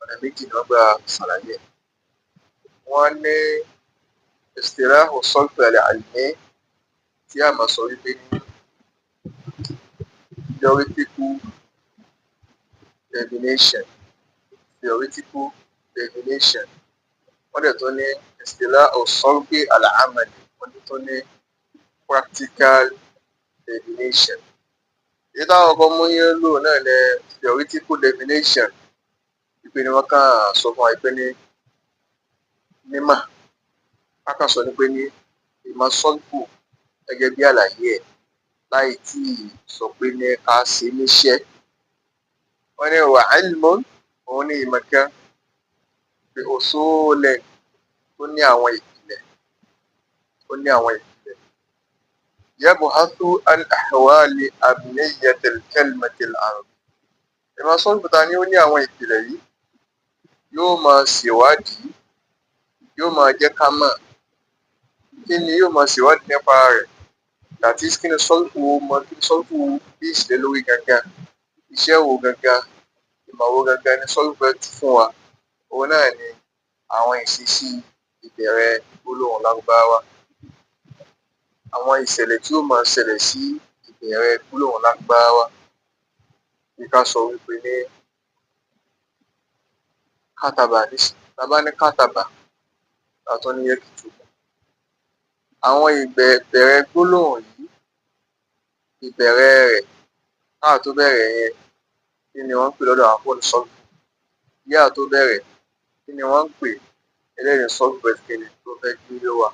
Ọ̀nà méjì ni wọ́n gbà ṣàlàyé ẹ̀. Wọ́n ní istilahu sarf al-ilmi, tí a máa sọ wípé ní theoretical definition, theoretical definition. Wọ́n dẹ̀ tún ní istilahu sarf al-amali, wọ́n tún ní practical definition. Èyí táwọn kan mú yín lò náà ní theoretical definition, wípé ni wọ́n kàn sọ fún wa pé ní mímọ̀, wọ́n kàn sọ ní pé ní ìmọ̀ sọ́ọ̀fù gẹ́gẹ́ bí àlàyé ẹ̀ láì tí ì sọ pé ní ká ṣe níṣẹ́. Wọ́n ní wa ilmun, òun ní ìmọ̀ kan, bi usulin, tó ní àwọn ìpìlẹ̀, tó ní àwọn ìpìlẹ̀. Yabhathu an ahwali abniyatil kalimatil arabiyya. Ìmọ̀ sọ́ọ̀fù ta ni ó ní àwọn ìpìlẹ̀ yìí, yóò máa ṣèwádìí, yóò máa jẹ́ ká mọ̀ kí ni yóò máa ṣèwádìí nípa rẹ̀, that is, kí ni sọ́ọ̀fù mọ, kí ni sọ́ọ̀fù base lé lórí gangan, iṣẹ́ wo gangan, ìmọ̀ wo gangan ni sọ́ọ̀fù fẹ́ tú fún wa. Òun náà ni àwọn ìṣesí ìbẹ̀rẹ̀ gbólóhùn Lárúbáwá, àwọn ìṣẹ̀lẹ̀ tí ó máa ṣẹlẹ̀ sí ìbẹ̀rẹ̀ gbólóhùn Lárúbáwá. Bí ká sọ wípé ní kátàbà nísìnyí, tá a bá ní kátàbà, tá a tún ní yẹ́kìtùbù, àwọn ìbẹ̀rẹ̀ gbólóhùn yìí, ìbẹ̀rẹ̀ rẹ̀ káà tó bẹ̀rẹ̀ yẹn, kí ni wọ́n ń pè lọ́dọ̀ àwọn fóònù sọ́ọ̀fù? Yíyà tó bẹ̀rẹ̀, kí ni wọ́n ń pè? Eléyìí sọ́ọ̀fù bẹ̀rẹ̀, kí ni tó fẹ́ gbé wá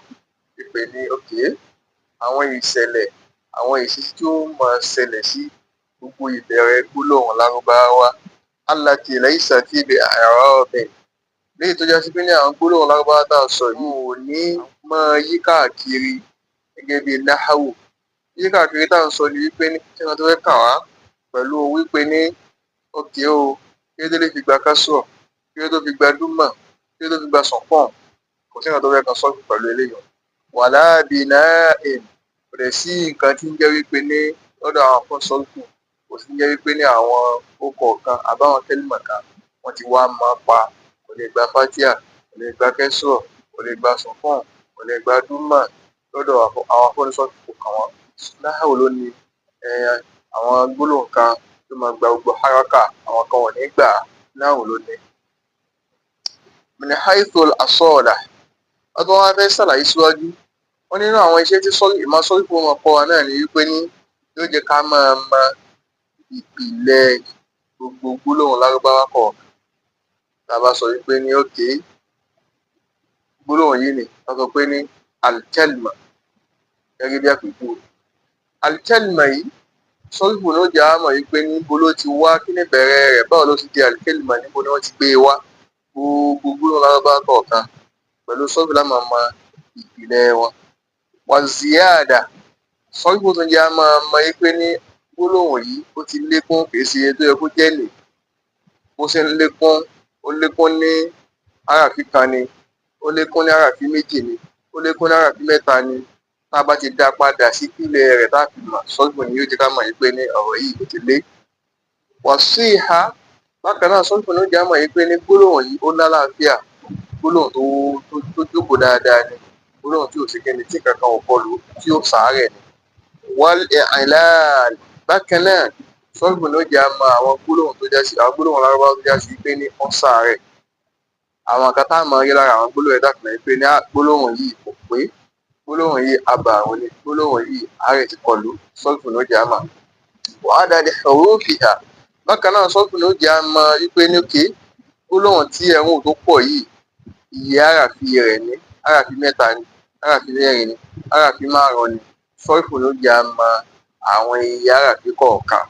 pípé ní òkè àwọn ìṣẹ̀lẹ̀, àwọn ìṣesí tí ó máa ṣẹlẹ̀ sí gbogbo ìbẹ̀rẹ̀ gbólóhùn Lárúbáwá, allati laysat bi i'rabin, léyìí tó já sí pé ní àwọn gbólóhùn Lárúbáwá tá a sọ yìí ò ní máa yí káàkiri gẹ́gẹ́ bí náháwù. Yí káàkiri tá à ń sọ ni wípé ní kí wọ́n tó fẹ́ kà wá pẹ̀lú wípé ní òkè o, kí ló dé fi gba kásùọ̀, kí ló tó fi gba dúmọ̀, kí ló tó fi gba sọ̀pọ̀n, kò sí nǹkan tó fẹ́ kan sọ́ọ̀fù pẹ̀lú eléyìí. Wala bina'in, kò dẹ̀ sí nǹkan tí ń jẹ́ wípé ní lọ́dọ̀ àwọn fún sọ́ọ̀fù, kò sí ń jẹ́ wípé ní àwọn okọ̀ kan àbáwọn kẹ́límà kan wọ́n ti wá máa pa, kò lè gba fatia, kò lè gba kẹ́sọ̀, kò lè gba sọ̀pọ̀n, kò lè gba dúmọ̀. Lọ́dọ̀ àwọn afọ́nisọ́ọ̀fù kò kàn wọ́n. Náhàwù ló ní àwọn gbólóhùn kan tó máa gba gbogbo haraka, àwọn kan wọ́n ní gbà, náhàwù ló ní. Min haythul asala, wọ́n tún wá fẹ́ ṣàlàyé síwájú. Wọ́n nínú àwọn iṣẹ́ tí ìmọ̀ sọ́ọ̀lì fún wọn kọ́ wa náà ni wípé ní yóò jẹ́ ká máa mọ ìpìlẹ̀ gbogbo gbólóhùn Lárúbáwá kọ̀ọ̀kan. Tá a bá sọ wípé ní òkè gbólóhùn yìí ni wọ́n sọ pé ní alkalma, gẹ́gẹ́ bí àpèjúwe alkalma yìí, sọ́ọ̀lù ló jẹ́ àmọ̀ wípé níbo ló ti wá, kí ni ìbẹ̀rẹ̀ rẹ̀, báwo ló ti di alkalma, níbo ni wọ́n ti gbé e wá. Gbogbo gbólóhùn Lárúbáwá kọ̀ọ̀kan, pẹ̀lú sọ́ọ̀lù la máa mọ ìpìlẹ̀ wọn. Wà ziyada, sọ́ọ̀lù tó jẹ́ àmọ̀ mọ̀ wípé ní gbólóhùn yìí ó ti lékún, kì í ṣe iye tó yẹ kó jẹ́ nì bó ṣe ń lékún, ó lékún ní àràfí kan ni, ó lékún ní àràfí méjì ni, ó lékún ní àràfí mẹ́ta ni. Tá a bá ti dá padà sí ìpìlẹ̀ rẹ̀ tá a fi mọ̀, sọ́ọ̀lù ni yóò jẹ́ ká mọ̀ wípé ní ọ̀rọ̀ yìí ó ti lé. Wàsíhà, bákan náà sọ́ọ̀lù ló jẹ́ àmọ̀ wípé ní gbólóhùn yìí ó lálàáfíà, gbólóhùn tó jókòó dáadáa ni, gbólóhùn tí ò sí kíni tí kankan ò kọlù, tí ó sàárẹ̀ ni. Wal i'lal, bákan náà sọ́ọ̀lù ló jẹ́ àmọ̀ àwọn gbólóhùn tó já sí àwọn gbólóhùn Lárúbáwá tó já sí pé ní wọ́n sàárẹ̀, àwọn nǹkan tá a máa rí lára àwọn gbólóhùn ẹ̀dá kan pé ní gbólóhùn yìí kò pé, gbólóhùn yìí abàrùn ni, gbólóhùn yìí àárẹ̀ ti kọlù, sọ́ọ̀lù ló jẹ́ àmọ̀. Wa adadi hurufiha, bákan náà sọ́ọ̀lù ló jẹ́ àmọ̀ wípé ní òkè gbólóhùn tí ẹ̀rùn tó pọ̀ yìí, iye àràfí rẹ̀ ní àràfí mẹ́ta ni, àràfí mẹ́rin ni, àràfí márùn-ún ni, sọ́ọ̀lù ló jẹ́ àmọ̀ àwọn iye àràfí kọ̀ọ̀kan.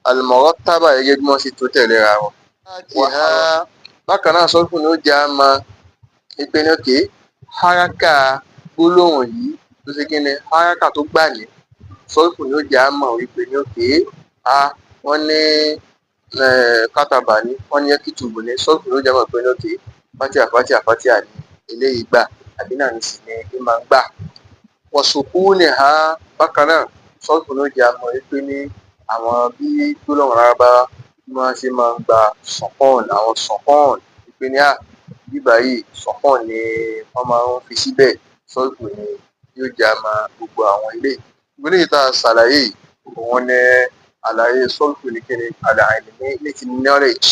Al-murattaba, gẹ́gẹ́ bí wọ́n ṣe tó tẹ̀léra wọn. Bákan náà sọ́ọ̀lù ló jẹ́ àmọ̀ wípé ní òkè haraka gbólóhùn yìí tó ṣe kí ni haraka tó gbà ní, sọ́ọ̀lù ló jẹ́ àmọ̀ wípé ní òkè a wọ́n ní kátàbà ní, wọ́n ní ẹ́kìtùbù ní, sọ́ọ̀lù ló jẹ́ àmọ̀ pé ní òkè fatia fatia fatia ní eléyìí gbà, àbí náà ní sì ní í máa ń gbà. Wa sukuniha, bákan náà sọ́ọ̀lù ló jẹ́ àmọ̀ wípé ní àwọn bí gbólóhùn Lárúbáwá bí Bí wọ́n ṣe máa ń gba sukun, àwọn sukun wípé ní ibí báyìí, sukun ni wọ́n máa ń fi síbẹ̀, sọ́ọ̀kù ni yóò jẹ́ a mọ gbogbo àwọn eléyìí. Gbogbo eléyìí tá a ṣàlàyé yìí, òun ni àlàyé sọ́ọ̀kù ní kíni al-ilmi, ní ti knowledge,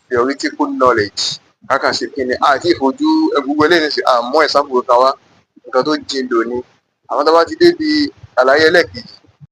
theoretical knowledge. Kákan ṣe kíni àti ìfojú gbogbo eléyìí ní àmọ́ example kan wá, nǹkan tó jindò ni. Àwọn tá a bá ti débi àlàyé ẹlẹ́ẹ̀kejì.